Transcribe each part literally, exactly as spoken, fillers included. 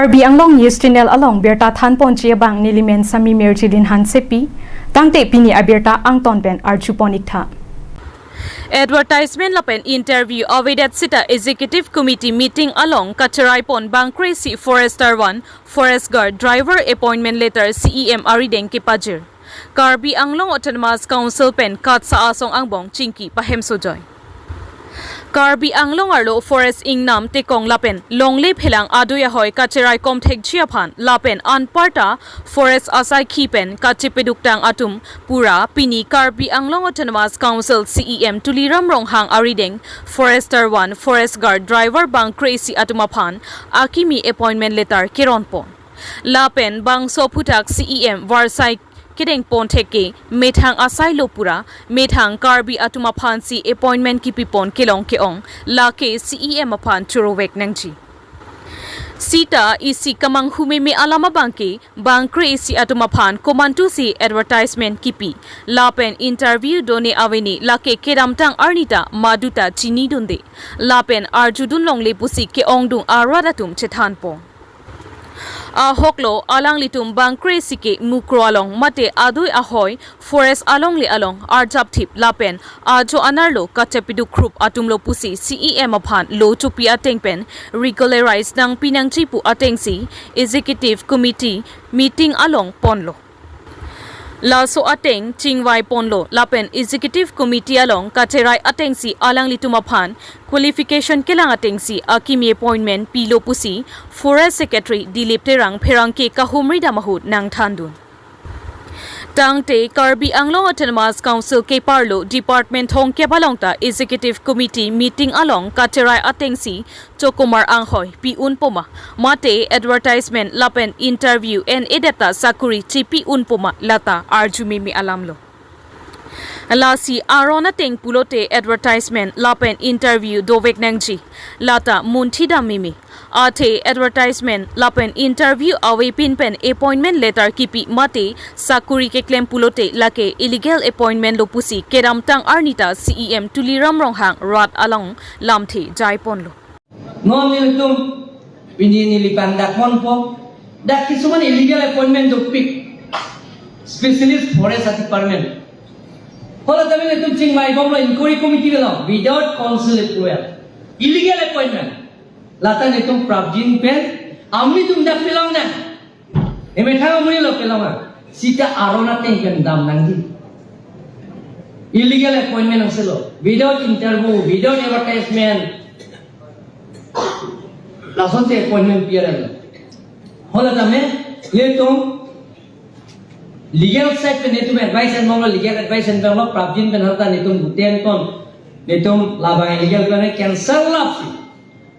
Karbi Anglong News Channel along birta thanponji abang nelimen Sami Merjilin Hansepi, tangte pini abirta angton pen arjupon iktha. Advertisement lapen interview avedet sita Executive Committee meeting along kacheraipon bangkre isi Forester one, Forest Guard, Driver appointment letter C E M arideng kepajir. Karbi Anglong Autonomous Council pen KATSA asong angbong chingki pahemso joi. Karbi Anglong arlo forest ingnam tekong lapen longle phelang adui ahoi kacheraikom thekji aphan lapen anparta forest asaikhi pen kachepeduktang atum pura pini Karbi Anglong Autonomous Council C E M Tuliram Ronghang arideng Forester one, Forest Guard, Driver bangkre isi atum aphan akimi appointment letter keronpon. Lapen bangso aphuthak C E M varsai kedengpon thek ke methang asailo pura methang Karbi atum aphansi appointment kipipon kelong ke-ong, lake C E M aphan chorovek nangji. Sita isi kamanghu meme alam abang ke bangkre isi atum aphan komantusi advertisement kipi lapen interview done aveni lake kedamtang arni ta maduta chinidunde lapen arjudun longle pusi ke-ongdung arat atum chethanpon. Ahoklo alanglitum bangkre isi ke mukro along mate adui ahoi forest alongle along arjapthip lapen ajo anerlo kachepiduk khrup atumlo pusi C E M aphan lo chopi ateng pen regularize nangpi nangji pu atengsi Executive Committee meeting along ponlo. Laso ateng chingvaiponlo lapen Executive Committee along kacherai atengsi alanglitum aphan qualification kelang atengsi akimi appointment pilo pusi Forest Secretary Dilip Terang pherangke kahumri dam ahut nangthandun. Tangte Karbi Anglong Autonomous Council keparlo department thomkep along ta Executive Committee meeting along kacherai atengsi chokomar anghoi pi-unpo ma, mate advertisement lapen interview en-edet ta sakuri chipi-unpo ma, lata arju meme alamlo. Lasi aron ateng pulote advertisement lapen interview dovek nangji, lata munthi dam meme. Athe advertisement lapen interview avepin pen appointment letter kipi mate sakuri keklem pulote lake illegal appointment lo pusi kedamtang arni ta C E M Tuliram Ronghang rat along lamthe jaiponlo. Non nelitum pini neli pangdak ponpo. Dak kisuman illegal appointment dopik. Specialist Forest Department. Hala tame nelitum chingvaibomlo inquiry committee lo without council approval. Illegal appointment. Lata nelitum prapjin pen amonit atum dak pelong na. Emethang amonit lo pelong a. Sita aron ateng pen dam nangji. Illegal appointment angselo. Without interview, without advertisement. Lasonsi appointment pi arelo. Hala tame, nelitum legal side pen nelitum advice enbomlo, legal advice enbomlo, prapjin pen halata nelitum guten kon, nelitum labang illegal pen cancel lapsi.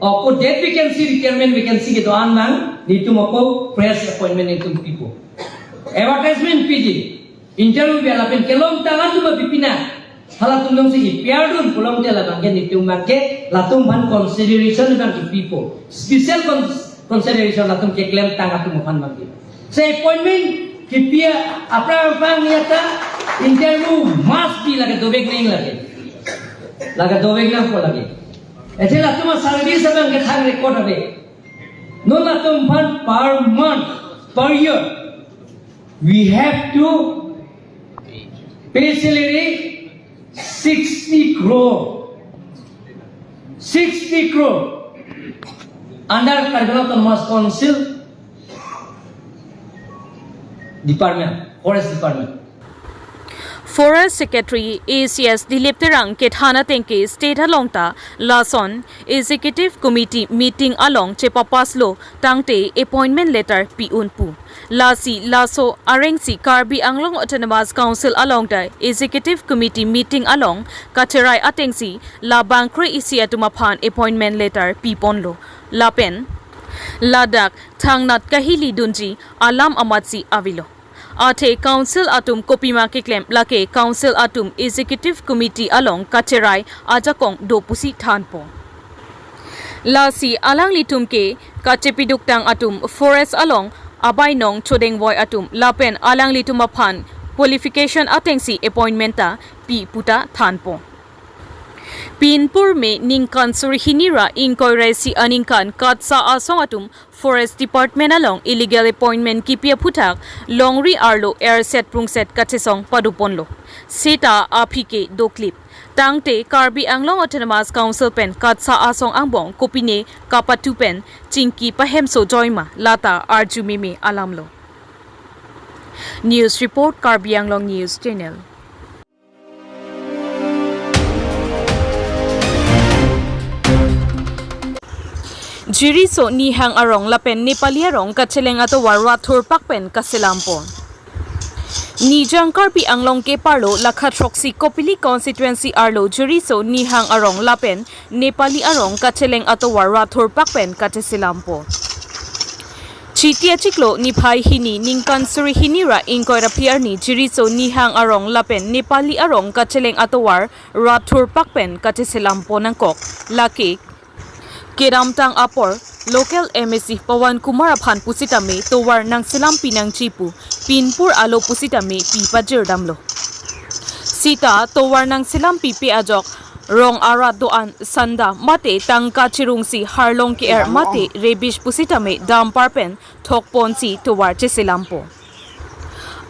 Ako date vacancy, retirement vacancy kedo-an nang, nelitum ako fresh appointment nelitum pipo. Advertisement piji, interview pi lapen kelongtang atum pipi na. Halatum dongsi ipiar dun pulote labang ke nelitum abang ke latum aphan consideration abang ke pipo. Special cons-, consideration latum keklemtang atum aphan abang ke. Sa appointment kipi aphrang aphrang ya ta interview must be lake dovek nang lake. Lake dovek nangpo lake. Ete latum a-service abang ke thang record ave. Non latum aphan per month, per year, we have to pay salary sixty crore. Sixty crore. Under Karbi Anglong Autonomous Council Department, Forest Department. Forest Secretary A C S Dilip Terang kethan ateng ke state along ta lason Executive Committee meeting along chepapasslo tangte appointment letter pi-un pu. Lasi laso arengsi Karbi Anglong Autonomous Council along ta Executive Committee meeting along kacherai atengsi la bangkre isi atum aphan appointment letter piponlo. Lapen ladak thangnat kahili dunji alam amatsi avelo. Athe council atum kopima keklem lake council atum executive committee along kacherai ajakong do pusi thanpo. Lasi alanglitum ke kachepiduktang atum forest along abainong chodengvoi atum lapen alanglitum aphan qualification atengsi appointment ta pi puta thanpo. Pinpur May ningkan suri hini ra ingkoi ra isi aningkan KATSA asong atum Forest Department along illegal appointment kipi aphuthak longri arlo erset prungset kachesong padoponlo. Seta aphi ke doklip. Tangte Karbi Anglong Autonomous Council pen KATSA asong angbong kopine kapatu pen chingki pahemso joima lata arju meme alamlo. News report, Karbi Anglong News Channel. Jiriso Nihang arong lapen Nepali arong kacheleng atovar rat thurpak pen kaselam pon. Nijang Karbi Anglong ke parlo lakha throksi Kopili constituency arlo Jiriso Nihang arong lapen Nepali arong kacheleng atovar rat thurpak pen kacheselam pon. Chiti achiklo niphai hini ningkan suri hini ra ingkoi ra phli arni Jiriso Nihang arong lapen Nepali arong kacheleng atovar rat thurpak pen kacheselam pon nangkok. Lake kedamtang apor local M A C Pawan Kumar aphan pusitame tovar nangselampi nangji pu pinpur alo pusitame pi pajirdamlo. Seta tovar nangselampipe ajok rong arat do-an sanda mate tangka chirungsi harlong ke-er mate rubbish pusitame dumper pen thokponsi tovar cheselam pon.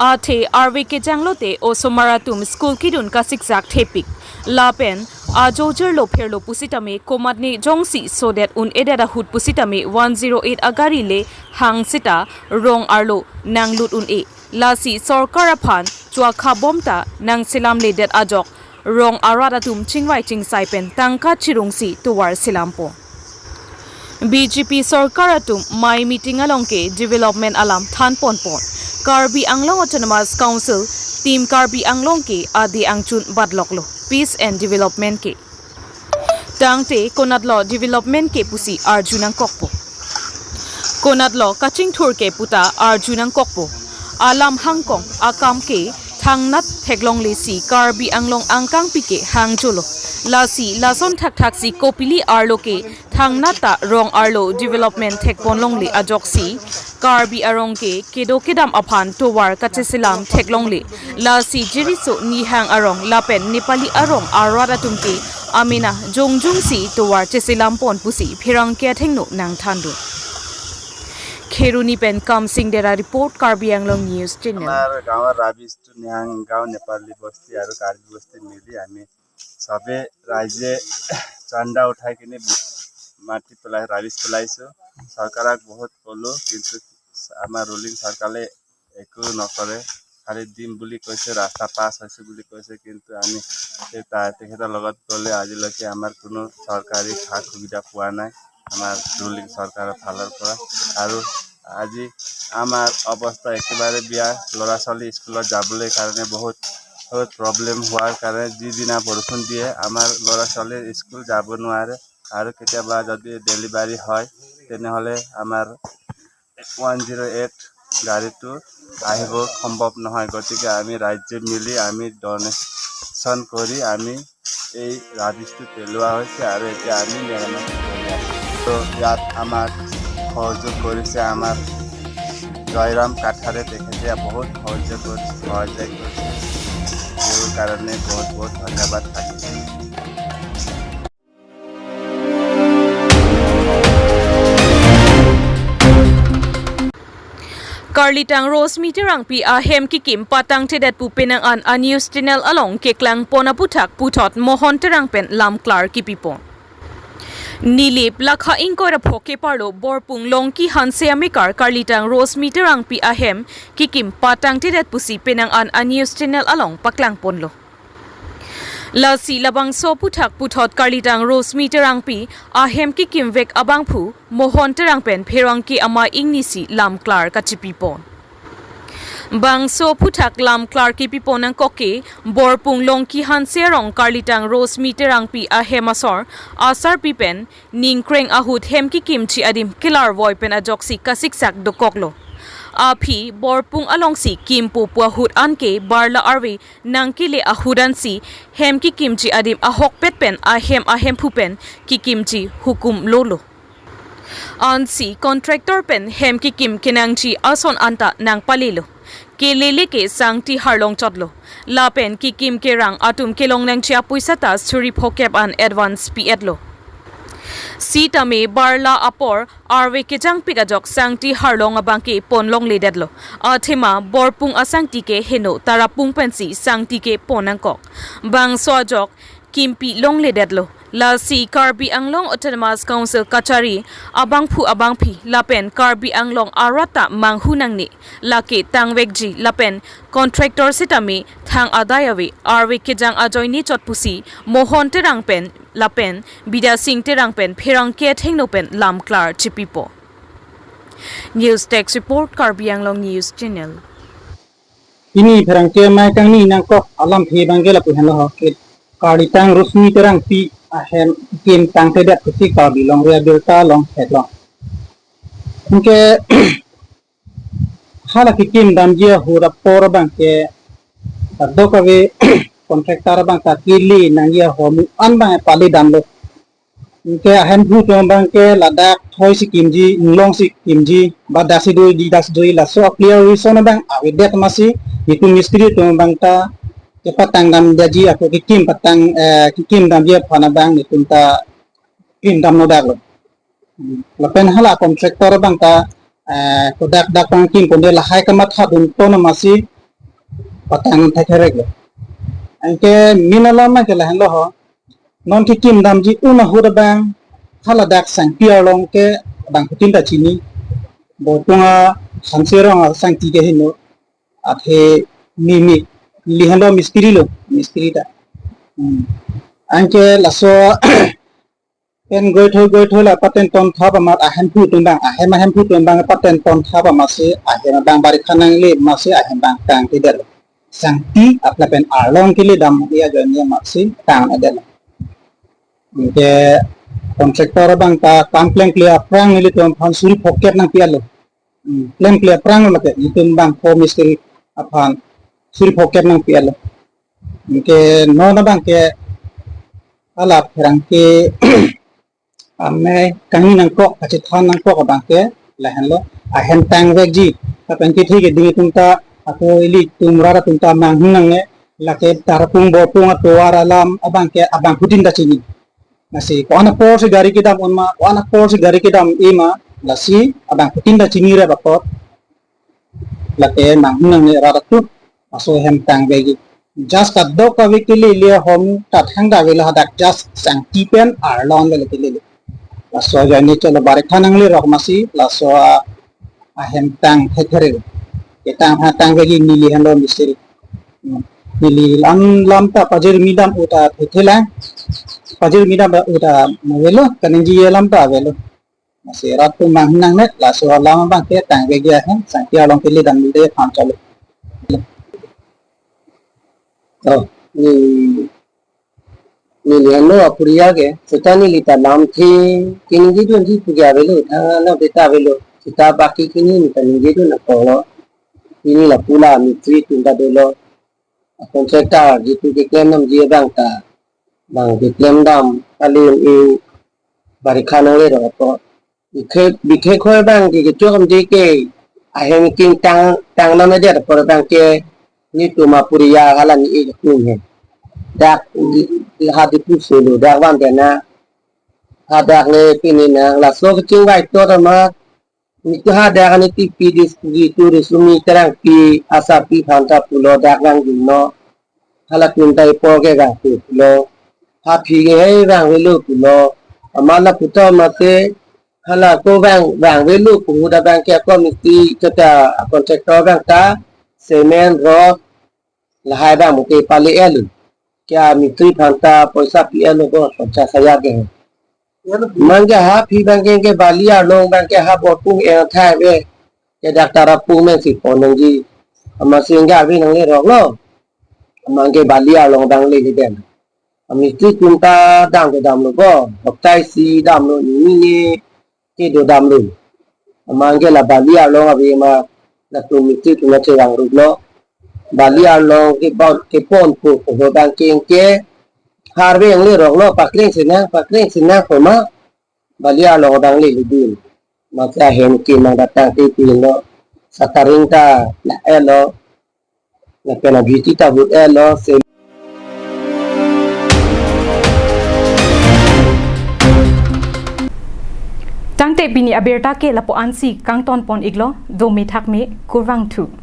Athe arve kejanglote osomar atum school kedun kasiksak thepik. Lapen ajo jirlo pherlo pusitame komatne jongsi sodet un-edet ahut pusitame one zero eight agari le hang seta rong arlo nanglut un-e. Lasi sorkar aphan chuakha bomta nangselamledet ajok rong arat atum chingvai chingsai pen tangka chirungsi tovar selam pon. B J P sorkar atum mai meeting along ke development alam than ponpon. Karbi Anglong Autonomous Council Team Karbi Anglong ke adi angchun batloklo peace and development ke. Tangte konatlo development ke pusi arju nangkokpo. Konatlo kachingthur ke puta arju nangkokpo. Alam hangkong akam ke thangnat theklonglesi Karbi Anglong angkangpi ke hangjolo. Lasi lason thakthaksi Kopili arlo ke thangnat ta rong arlo development thekponlongle ajoksi Karbi arong ke kedo kedam aphan tovar kacheselam theklongle. Lasi Jiriso Nihang arong lapen Nepali arong arat atum ke amena jongjungsi tovar cheselam pon pusi pherangke athengno nangthandun. Kheroni pen Kamsing Dera report, Karbi Anglong News Channel. আমাৰ গাঁৱৰ ৰাবিছটো নিহাং গাঁও নেপালী বস্তি আৰু কাৰ্বি বস্তি মিলি আমি চবে ৰাইজে চান্দা উঠাই কিনে মাটি পেলাই ৰাবিছ পেলাইছো। চৰকাৰক বহুত ক'লো, কিন্তু আমাৰ ৰুলিং চৰকাৰে একো নকৰে। খালি দিম বুলি কৈছে, ৰাস্তা পাছ হৈছে বুলি কৈছে, কিন্তু আমি সেই তা-, তেখেতৰ লগত গ'লে আজিলৈকে আমাৰ কোনো চৰকাৰী সা সুবিধা পোৱা নাই আমাৰ ৰুলিং চৰকাৰৰ ফালৰ পৰা। আৰু আজি আমাৰ অৱস্থা একেবাৰে বেয়া, ল'ৰা ছোৱালী স্কুলত যাবলৈ কাৰণে বহুত, বহুত প্ৰব্লেম হোৱাৰ কাৰণে যিদিনা বৰষুণ দিয়ে আমাৰ ল'ৰা ছোৱালী স্কুল যাব নোৱাৰে। আৰু কেতিয়াবা যদি ডেলিভাৰী হয় তেনেহ'লে আমাৰ ওৱান জিৰ' এইট গাড়ীটো আহিব সম্ভৱ নহয়। গতিকে আমি ৰাইজে মিলি আমি ডনেশ্যন কৰি আমি এই ৰাবিছটো পেলোৱা হৈছে আৰু এতিয়া আমি মেৰামতি কৰি আছোঁ। তো ইয়াত আমাক সহযোগ কৰিছে আমাৰ জয়ৰাম কাঠাৰে, তেখেতে বহুত সহযোগ কৰিছে, সহযোগ কৰিছে, তেওঁৰ কাৰণে বহুত বহুত ধন্যবাদ থাকিল। Karlitang Rosemi Terangpi ahem kikim patangtedet pu penang an a news channel along keklang pon aputhak puthot Mohon Terang pen lamklar kipi pon. Nilip lakha ingkoi ra pho keparlo Borpung Longki Hanse amekar Karlitang Rosemi Terangpi ahem kikim patangtedet pusi penang an a news channel along paklang ponlo. Lasi labangso aputhak puthot Karlitang Rosemi Terangpi ahem kikimvek abangphu Mohon Terang pen pherangke amei ingnisi lamklar kachipi pon. Bangso aputhak lamklar kipi pon nangkok ke Borpung Longki Hanse arong Karlitang Rosemi Terangpi ahem asor asarpi pen ningkreng ahut hem kikimji adim kelarvoi pen ajoksi kasiksak dokoklo. Aphi Borpung alongsi kimpo pu ahut anke barla arve nangkele ahut ansi hem kikimji adim ahokpet pen ahem ahemphu pen kikimji hukum lolo. Ansi contractor pen hem kekim kenangji ason anta nangpalelo. Kelele ke sangti harlong chotlo. Lapen kekim kerang atum kelong nangji apoisa ta suri phokep an advance pi-etlo. Sitame barla apor arve kejangpik ajok sangti harlong abangke ponlongledetlo. Athema Borpung asangti ke heno Tarapung pensi sangti ke pon nangkok. Bangso ajok kimpi longledetlo. Lasi Karbi Anglong Autonomous Council kachari abangphu abangphi lapen Karbi Anglong arat ta manghu nangne, lake tangvekji lapen contractor sitame thang adai ave, arve kejang ajoine chot pusi Mohon Terang pen lapen Bidya Sing Terang pen pherangke athengno pen lam klar chipipo. News Desk Report, Karbi Anglong News Channel. Pini pherangke amei kangni nangkok alamthe abangke lapu henlo ho ke, Karlitang Rosmi Terangpi ahem kim tangtedet pusi Karbi Longri Abirta along theklong. Anke hala kekim damji ahut apor abangke kadokave contractor abang ta kele nangji ahormu an abang pale damlo. Anke ahemphu atum abangke ladak thoi si kimji, inglong si kimji, ba dak si doi, di dak si doi, laso a clear reason abang avedet amatsi, netum mistri atum abang ta kepatang damji ako kekim patang, eh, kekim damji aphan abang netum ta kim damlo daklo. Hmm. Lapen hala contractor abang ta, eh, kodak dak pangkim ponde lahai kamatha dun ton amatsi patang thekherek lo. Anke min alam abangke lahenlo ho. Non kekim damji un ahut abang haladak sangpi arlong ke abangphutin ta chini. Borpung a Hanserong asangti ke heno. Athe mi mi lihenlo mistri lo, mistri ta. Hmm. Anke laso pen goithoi goithoi la paten ton thap amat ahemphu atum abang, ahem ahemphu atum abang paten ton thap amatsi ahem abang barikha nangle amatsi ahem abang tangtedetlo. Sangti apla pen arlong kele dam ya ajoine amatsi tangtedetlo. Anke contractor abang ta kam klem kle aphrang nelitum aphan suri phokep nangpi-etlo. Hmm, klem kle aphrang lo ke, netum abang ko mistri aphan suri phokep nangpi-etlo. Anke non abangke hala pherangke amei kangni nangkok, kachethan nangkok abangke lahenlo, ahem tangvekji. Lapen kethe keding atum ta ako ilitum rat atum ta manghu nangne, lake Tarapung Borpung atovar alam abangke abangphutin ta chini. Lasi ko-an apor si gari kedam un ma, ko-an apor si gari kedam-e ma, lasi abangphutin ta chini rep apot. Lake manghu nangne rat atum, laso ahem tangvekji. Just kadokave kelele ahormu ta thangta avelo hadak just sangti pen arlong avelo kelele. Laso ajoine chotlo barikha nanglerok amatsi laso a ahem tang thekherek. Ketang ha tangvekji neli henlo mistri. Hmm. Neli lam lam ta pajirmi dam u ta thethelang. Pajirmi dam u ta avelo, kaningje alam ta avelo. Lasi rat atum manghu nangne, laso alam abangke tangvekji ahem, sangti arlong kele damde aphan chotlo. Oh, ni, neli henlo aporiya ke, seta neli ta lamthe keningje dunji pu ke avelo, thang alam ta avelo, seta baki kini neli ta ningje dun apotlo, pini lapu la mistri atum ta dolo, contractor jitu keklem damji abang ta, bang keklem dam kali in barikha nanglerok apot. Bikhe, bikhe khoi abangke kechok damde ke ahem kim tang, tang damdet apot abangke netum aporiya hala ne-ik atum he. Dak di, di ha Diphu solo dak van dena. Hadak le pini nang laso kachingvai tot amat. Netum hadak ne tipi dis jitu Rosmi Terangpi asarpi aphan ta pulo dak nang jumno. Halatum ta ipor ke ga pulo. Ha aphi ke hei vangvelo pulo. Amat lapu ta mate hala ko vang, vangvelo pu ahut abangke ako mistri kata contractor abang ta cement rod lahai abang mate pale-etlo. Kya mistri aphan ta poisa pi-etlo ko ponchas hajar ke. Mangke ha aphi abangke ke bali arlong abangke ha Borpung e thai ave. Ke dak Tarapung pen si pon nangji. Amatsi ningje ave nangleroklo. Mangke bali arlong abang lele dam. Amistri atum ta dam ke damlo ko. Doktai si damlo, nini ne ke do damlo. Mangke la bali arlong ave ma latum mistri atum chevang ruplo. Bali arlong ke bon, ke ponpo pu abangke ke harve nangleroklo, pakleng sinang, pakleng sinang pu ma. bali arlo odang le lidun. Maka hen ke mang datang te pilo. Sataring ta la elo. Lapen abhiti ta but elo. Se Tangte pini abirta ke lapu-ansi kangton pon iklo, do methak me kurvangthu.